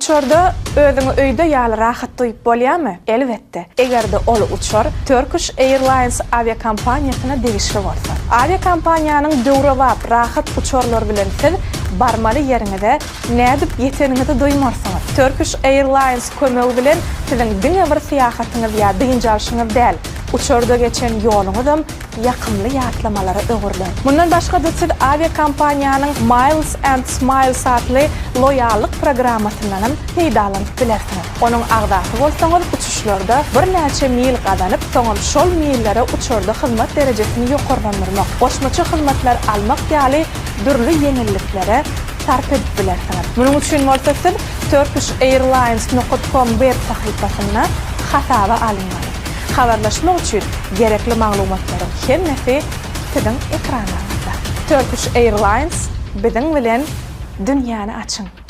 Uçarda özüňi öýde ýaly rahat duýup bolýarmy? Elbetde, eger-de ol uçar Turkish Airlines awiakompaniýasyna degişli bolsa. Awiakompaniýanyň döwrebap, rahat uçarlary bilen siz barmaly ýeriňize nädip ýeteniňizi duýmarsyňyz. Turkish Airlines kömegi bilen siziň diňe bir syýahatyňyz ýa dynç alşyňyz däl, uçarda geçen ýoluňyzam ýakymly ýatlamalara öwrüler. Mundan başga-da siz awiakompaniýanyň Miles and Smiles atly loýallyk programmasyndanam peýdalanyp bilersiňiz. Onuň agzasy bolsaňyz, uçuşlarda birnäçe mil gazanyp, soňam şol millere uçarda hyzmat derejesini ýokarlandyrmak, goşmaça hyzmatlar almak ýaly dürli ýeňilliklere sarp edip bilersiňiz. Munuň üçin bolsa siz Turkish Airlines nokat com web sahypasynda hasaba alynmaly. Habarlaşmak üçin gerekli maglumatlaryň hemmesi siziň ekranlaryňyzda. Turkish Airlines biziň bilen dünýäni açyň!